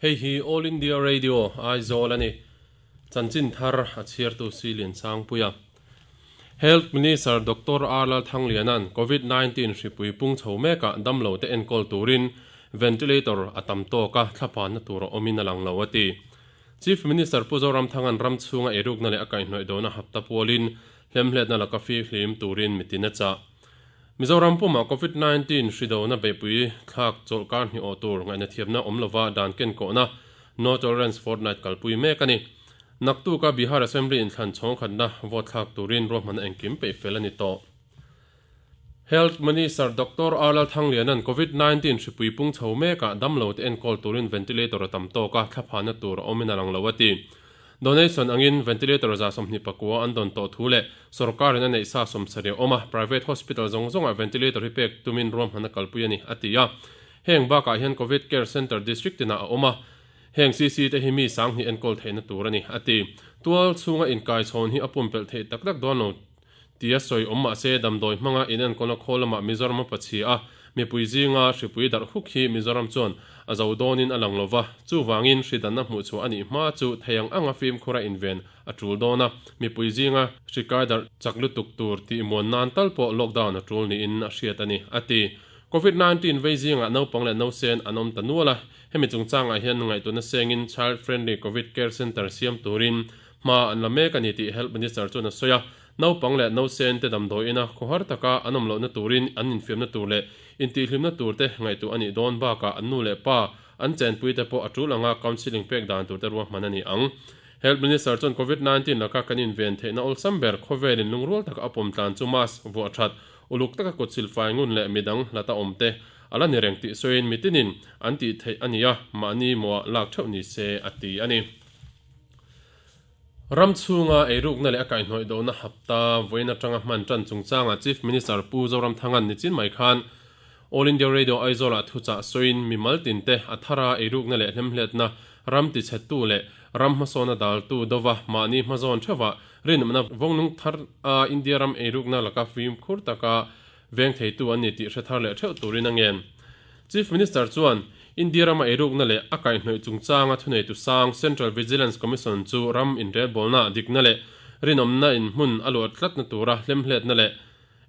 Hei hi All India Radio, Aizawl a ni. Chanchin thar a chhiartu Si Liansangpuia. Health Minister Doctor R Lalthangliana'n Covid 19 hripui pung chho mekah damlo te enkawl turin ventilator a tam tawk a, thlaphanna tur a awmin a lang lo a ti. Chief Minister Pu Zoramthanga'n ram chhunga eirukna leh a kaihhnawih dona hapta pualin hlemhletna laka fihlim turin mitin a chah. Mizoram pumah Covid 19 hri dona beihpui thlak chawlh kar hnih awh tur ngaihna thiamna awm lova dan kenkawhna No Tolerance Fortnight kalpui mek a ni. Naktuka Bihar Assembly inthlan chhawng khatna vote thlak turin ruahmanna engkim peih fel a ni tawh. Health Minister Doctor R Lalthangliana'n Covid 19 hripui pung chho mekah damlo te enkawl turin ventilator a tam tawk a, thlaphahna tur a awmin a lang lo a ti. Donation angin ventilator 24 an dawn tawh thu leh sorkarin a neih sa 70 a awm a, private hospital zawng zawngah ventilator hi pek tumin ruahmanna kalpui a ni, a ti a. Heng bakah hian Covid Care Centre District tinah a awm a, heng CC te hi mi 2000 enkawl theihna tur a ni, a ti. Tual chhunga inkaichhawn hi a pumpelh theih tak tak dawn lo tia sawi awm mah se damdawi hmanga inenkawlna khawl lamah Mizoram a pachhia a, mipui zinga hripui darh huk hi Mizoram chuan a zo dawnin a lang lo va, chuvangin hri danna hmuhchhuah a nih hma chu thei ang anga fimkhura inven a tul dawn a, mipui zinga hri kai darh chak lutuk tur tih muan nan tal pawh lockdown a tul niin a hriat a ni, a ti. Covid 19 vei zingah naupang leh nausen an awm ta nual a, hemi chungchangah hian ngaihtuahna sengin Child Friendly Covid Care Centre siam turin hma an la mek a ni tih Health Minister chuan a sawi a, naupang leh nausen te damdawi ina khawhar taka an awm lohna turin an infiamna tur leh intihhlimna tur te ngaihtuah a nih dawn bakah an nu leh pa an chenpui te pawh a tul anga counselling pek dan tur te ruahman a ni ang. Health Minister chuan Covid 19 laka kan inven theihna awlsam ber khawvelin lungrual taka a pawm tlan chu mask vuah that uluk taka kut silfai ngun leh midang hlata awm te a la ni reng tih sawiin mitinin an tih theih a ni a, mahni mawh lak theuh ni se a ti a ni. Ram chhunga eirukna leh a kaihhnawih dohna hapta vawiin atanga hman tan chungchangah Chief Minister Pu Zoramthanga'n nichin mai khan All India Radio Aizawlah thuchah sawiin mimal tinte a thara eirukna leh hlemhletna ram tichhettu leh ram hmasawna daltu dova mahni hmazawn theuhah rinawmna vawngnung thar a India ram eirukna laka fimkhur taka veng theitu an ni tih hre thar leh theuh turin a ngen. Chief Minister chuan India rama eirukna leh a kaihhnawih chungchanga thuneitu sang Central Vigilance Commission chu ram inrelbawlna dikna leh rinawmna in hmun a luah tlatna tura hlemhletna leh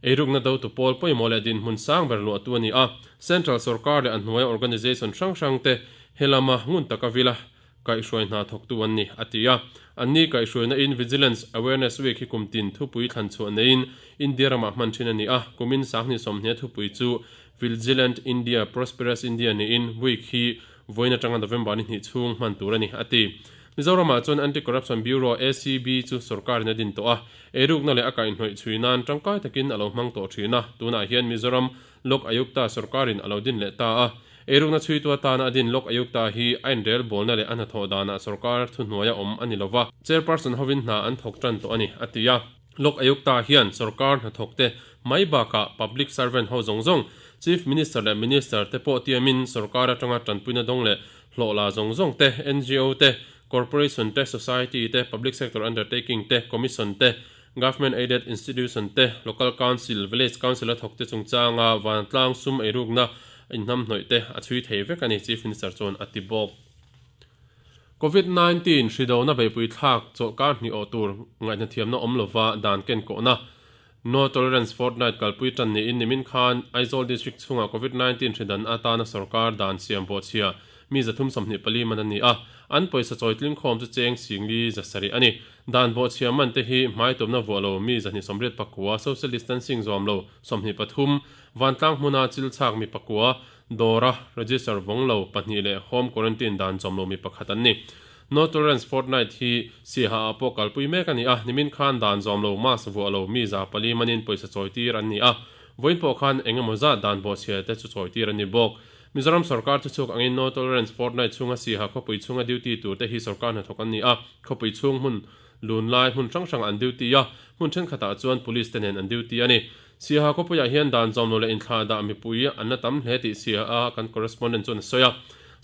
eirukna dotu pawl pawimawh leh dinhmun sang ber luahtu a ni a. Central sorkar leh a hnuaia organisation hrang hrangte he lama ngun taka vila kaihhruai hna thawktu an ni, a ti a. Anni kaihhruaina in Vigilance Awareness Week hi kum tin thupui thlan chhuah neiin India ramah hman thin a ni a. Kumin 2020 thupui chu Vigilant India, Prosperous India niin Week hi vawiin atanga November ni hnih chhung hman tur a ni, a ti. Mizoramah chuan Anti-Corruption Bureau, ACB, chu sorkarin a din tawh a, eirukna leh a kaihhnawih chhui nan tangkai takin a lo hmang tawh thin a, tunah hian Mizoram Lok Ayukta sorkarin a lo din leh ta a. Eirukna chhuitu atana a din Lok Ayukta hi a inrel bawlna leh a hnathawh danah sorkar thuhnuaia awm a ni lo va, chairperson hovin hna an thawk tan tawh a ni, a ti a. Lok Ayukta hian sorkar hnathawkte mai bakah public servant ho zawng zawng, Chief Minister leh Minister te pawh tiamin sorkar atanga tanpuina dawng leh hlawh la zawng zawng te, ngo te, corporation te, society te, public sector undertaking te, commission te, government aided institution te, local council, village council a thawkte chungchanga vantlang sum eirukna inhnamhnawih te a chhui thei vek a ni, Chief Minister chuan a ti bawk. Covid 19 hri dona beihpui thlak chawlhkar hnih awh tur ngaihna thiamna awm lova dan ken kawhna No Tolerance Fortnight kalpui tan niin nimin khan Aizawl District chhungah Covid 19 hri dan atana sorkar dan siam bawhchhia mi 324 man a ni a, an pawisa chawi tling khawm chu cheng 5 700 a ni. Dan bawhchhia man te hi hmai tumna vuah lo mi 289, social distancing zawm lo 23, vantlang hmuna chil chhak mi pakua, Dawra register vawng lo pahnih leh home quarantine dan chawm lo mi pakhat an ni. No Tolerance Fortnight hi Siaha ah pawh kalpui mek a ni a, nimin khan dan zawm lo, mask vuah lo mi 400 manin pawisa chawi tir an ni a, vawiin pawh khan eng emaw zat dan bawhchhia te chu chawi tir an ni bawk. Mizoram sorkar thuchhuak angin No Tolerance Fortnight chhunga Siaha khawpui chhunga duty tur te hi sorkar hnathawk an ni a, khawpui chhung hmun lun lai hmun hrang hrangah an duty a, hmun thenkhatah chuan police te nen an duty a ni. Siaha khawpuiah hian dan zawm lo leh inthlah dah mipui an la tam hle tih Siaha kan correspondent chuan a sawi a.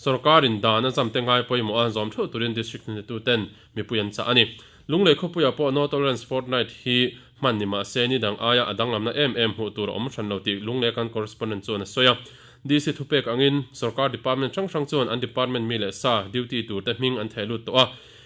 Sorkarin dan a zam te ngai pawimawh a zawm theuh turin district hnetuten mipui an chah a ni. Lunglei khawpuiah pawh No Tolerance Fortnight hi hman ni mah se ni dang aia a danglamna em em hmuh tur a awm hran lo tih Lunglei kan correspondent chuan a sawi a. DC thupek angin sorkar department hrang hrang chuan an department mi leh sa duty tur te hming an theh lut tawh a.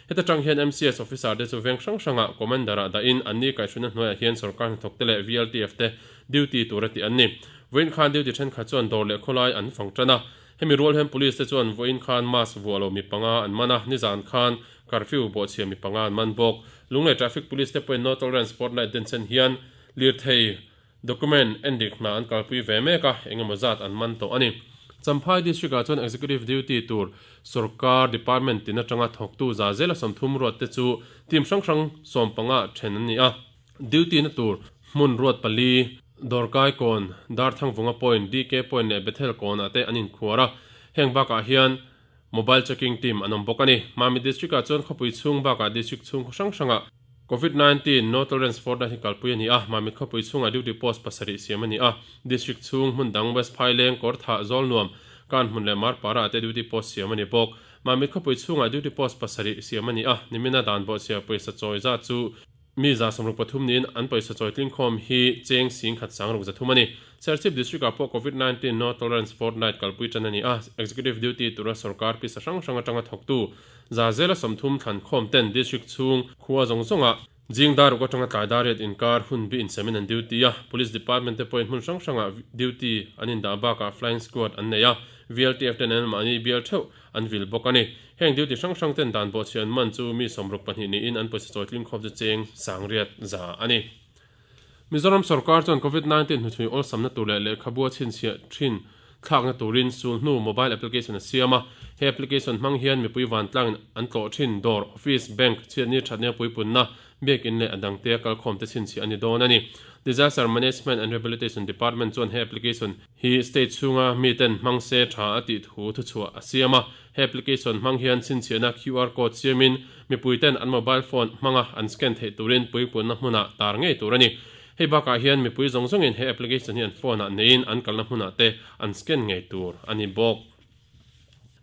Heta tang hian MCS officer te chu veng hrang hrangah commander ah dahin anni kaihhruina hnuaiah hian sorkar hnathawk te leh VLTF te duty tur a tih an ni. Vawiin khan duty thenkhat chuan dawr leh khawlai an fang tan a. Hemi rual hian police te chuan vawiin khan mask vuah lo mi panga an man a, nizan khan curfew bawhchhia mi panga an man bawk. Lunglei traffic police te pawhin no tolerance spotlight denchhen hian lirthei Document endik hna an kalpui ve mek a, eng emaw zat an man tawh a ni. Champhai District ah chuan Executive Duty tur Sorkar Department tin atanga thawktu za zela 30 ruat te chu team hrang hrang 15 then an ni a. Duty na tur hmun ruat pali, Dawrkai Kawn, Darthangvunga Point, DK Point leh Bethel Kawn ah te an inkhuar a. Heng bakah hian Mobile Checking Team an awm bawk a ni. Mami District ah chuan khawpui chhung bakah District chhung khaw hrang hrangah Covid 19 No Tolerance Fortnight hi kalpui a ni a, Mamit khawpui chhungah duty post pasarih siam a ni a, District chhung hmun dang West Phaileng, Kawrthah, Zawlnuam, Kanhmun leh Marpara ah te duty post siam a ni bawk. Mamit khawpui chhungah duty post pasarih siam a ni a, nimina dan bawhchhia pawisa chawi zat chu Mi 163 niin an pawisa chawi tlingkhawm hi cheng 10,000 sangruk 300 a ni. Serchhip District-ah pawh Covid 19 No Tolerance Fortnight kalpui tan a ni a, Executive Duty tura sorkar pisa hrang hrang atanga thawktu za zela 30 thlan khawm ten District chhung khua zawng zawngah zing dar ruk atanga tlai dar riat inkar hun bi insemin an duty a, Police Department te pawhin hmun hrang hrangah duty an indah bakah Flying Squad an nei a, VLTF ten an mahni bial theuh an vil bawk a ni. Heng duty hrang hrang ten dan bawhchhiah an man chu mi 62 niin an pawisa chawi tling khawp chu cheng 800,000 a ni. Mizoram sorkar chuan Covid 19 hnuchhui awlsamna tur leh lehkhabu a chhinchhiah thin thlakna turin sulhnu mobile application a siam a. He application hmang hian mipui vantlangin an tlawh thin dawr, office, bank, chhiatni thatnia puipunna, biakin leh a dangte kalkhawmte chhinchhiah a ni dawn a ni. Disaster Management and Rehabilitation Department chuan he application hi state chhunga miten hmang se tha a tih thu thuchhuah a siam a. He application hmang hian chhinchhiahna QR code siamin mipuiten an mobile phone hmanga an scan theih turin puipunna hmunah tar ngei tur a ni. Hei bakah hian mipui zawng zawngin he application hi an phone-ah neiin an kalna hmunah te an scan ngei tur a ni bawk.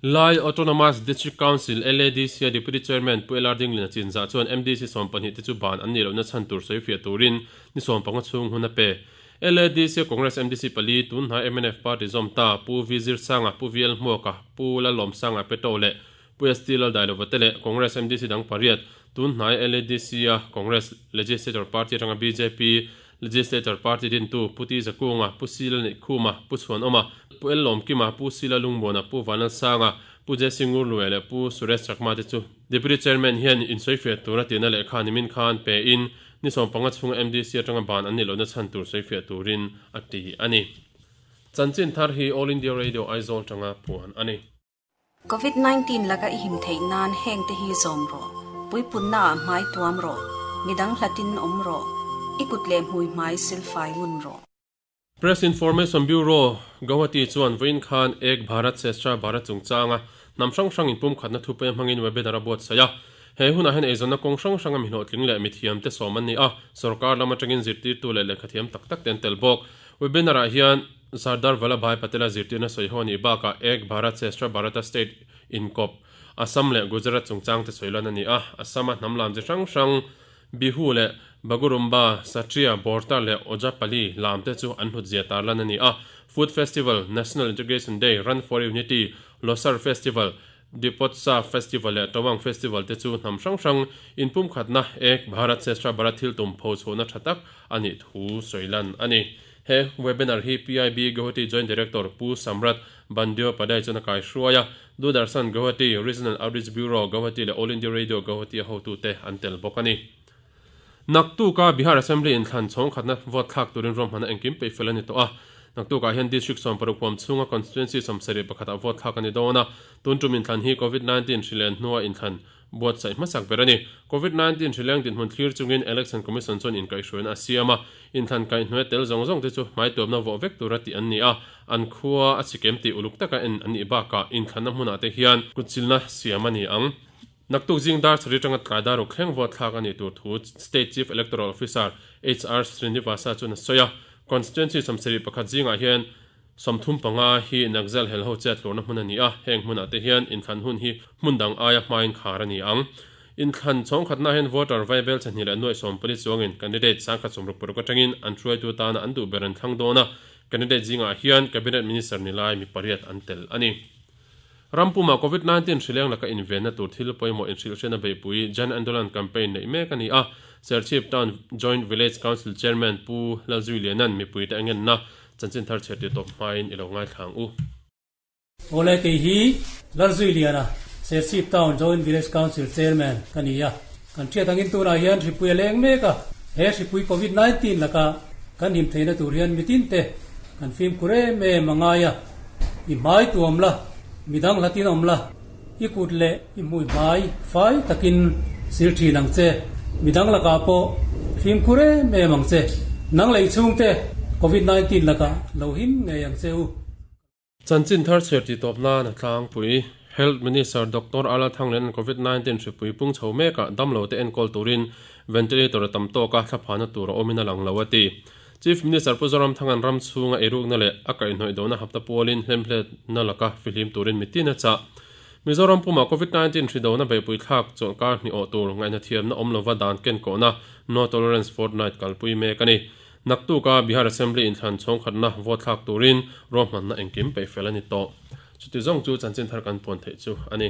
Lai Autonomous District Council, LADC, a Deputy Chairman Pu LR Dinglina Chinzah chuan MDC 12 te chu ban an nih lohna chhan tur sawifiah turin ni 15 chhung hun a pe. LADC a Congress MDC pali, tun hnai mnf party zawm ta Pu V Zirsanga, Pu VL Hmuaka, Pu Lalawmsanga Peto leh Pu ST Laldailova te leh Congress MDC dang pariat, tun hnai LADC a Congress Legislature Party atanga bjp Legislature Party dintu Pu T Zakunga, Pu C Lalneihkhuma, Pu Chhuanawma, Pu L Lawmkima, Pu C Lalungmuana, Pu Vanlalsanga, Pu J C Ngurluai leh Pu Suresh Chakma te chu Deputy Chairman hian insawifiah tura tihna lehkha nimin khan pe in Ni 15 chhunga MDC atanga ban an nih lohna chhan tur sawifiah turin a ti a ni. Chanchin thar hi All India Radio Aizawl tanga puan a ni. Covid 19 laka i him theih nan heng te hi zawm rawh. Puipunna ah hmai tuam rawh. Midang hlatin awm rawh. I kut leh hmui hmai silfai ngun rawh. Press Information Bureau, Guwahati chuan vawiin khan Ek Bharat Shreshtha Bharat chungchanga hnam hrang hrang inpumkhatna thupui hmangin webinar a buatsaih a. He hunah hian eizawnna kawng hrang hranga mi hlawhtling leh mithiamte sawm an ni a, sorkar lam atangin zirtirtu leh lehkhathiam tak tak te an tel bawk. Webinar-ah hian Sardar Vallabhbhai Patel-a zirtirna sawi ho a nih bakah Ek Bharat Shreshtha Bharat-a state inkawp Assam leh Gujarat chungchangte sawi lan a ni a, Assam-a hnam lam chi hrang hrang Bihu leh Bagurumba, Satria, Borta leh Ojapali lam te chu an hlut zia tarlan a ni a. Food Festival, National Integration Day, Run for Unity, Losar Festival, Deepotsav Festival leh Tawang Festival te chu hnam hrang hrang inpumkhatna Ek Bharat Shreshtha Bharat thil tum pho chhuahna tha tak a nih thu sawi lan a ni. He webinar hi PIB Guwahati Joint Director Pu Samrat Bandyopadhyay chuan a kaihruai a, Doordarshan Guwahati, Regional Outreach Bureau Guwahati leh All India Radio Guwahati a hotute an tel bawk a ni. Naktuka Bihar Assembly inthlan chhawng khatna vote thlak turin ruahmanna engkim peih fel a ni tawh a. Naktukah hian District 60 huam chhunga Constituency 71 ah vote thlak a ni dawn a. Tun tum inthlan hi Covid 19 hrilen hnua inthlan Buatsaih hmasak ber a ni. Covid 19 hrileng dinhmun thlir chungin Election Commission chuan inkaihhruaina a siam a, inthlan kaihhnuai tel zawng zawng te chu hmaituamna vawh vek tura tih an ni a, an khua a chikem tih uluk taka en an nih bakah inthlanna hmunah te hian kutchilna siam a ni ang. Naktuk zing dar sarih atanga tlai dar ruk thleng vote thlak a nih tur thu State Chief Electoral Officer HR Srinivasa chuan a sawi a, Constituency 71 zingah hian 35 hi Naxal hel ho chet tlurna hmun a ni a, heng hmunah te hian inthlan hun hi hmun dang aia hmain khar a ni ang. Inthlan chhawng khatna hian voter vaibel chhahnih leh nuaih 14 chuangin candidate 166 atangin an hruaitu tana an duh ber an thlang dawn a. Candidate zingah hian Cabinet Minister ni lai mi pariat an tel a ni. Ram pumah Covid 19 hrileng laka invenna tur thil pawimawh inhrilhhriatna beihpui Jan Andolan campaign neih mek a ni a. Serchhip Town Joint Village Council Chairman Pu Lalzuiliana'n mipuite a ngenna chanchin thar chhiar tih tawp hmain i lo ngaithla ang u. Awle kei hi Lalzuiliana, Serchhip Town Joint Village Council Chairman ka ni a. Kan hriat angin tunah hian hripui a leng mek a, he hripui Covid 19 laka kan him theihna tur hian mitin te kan fimkhur em em a ngai a. I hmai tuam la, midang hlatin awm la, i kut leh i hmui hmai fai takin sil thin ang che. Midang lakah pawh fimkhur em em ang che. Nang lei chhungte Covid 19 lakah lo him ngei ang che u. Chanchin thar chhiar tih tawp nan a tlangpui. Health Minister Doctor Ala Thanglian Covid 19 hripui pung chho mekah damlo te enkawl turin ventilator a tam tawk a, thlaphana tur a awmin a lang lo a ti. Chief Minister Pu Zoramthanga'n ram chhunga eirukna leh a kaihhnawih dona hapta pualin hlemhletna laka fihlim turin mitin a chah. Mizoram pumah Covid 19 hri dona beihpui thlak chawlhkar hnih awh tur ngaihna thiamna awm lova dan kenkawhna No Tolerance Fortnight kalpui mek a ni. Naktuka Bihar Assembly inthlan chhawngkhatna vote thlak turin ruahmanna engkim peih fel a ni tawh. Chuti zawng chu chanchin thar kan puan theih chu a ni.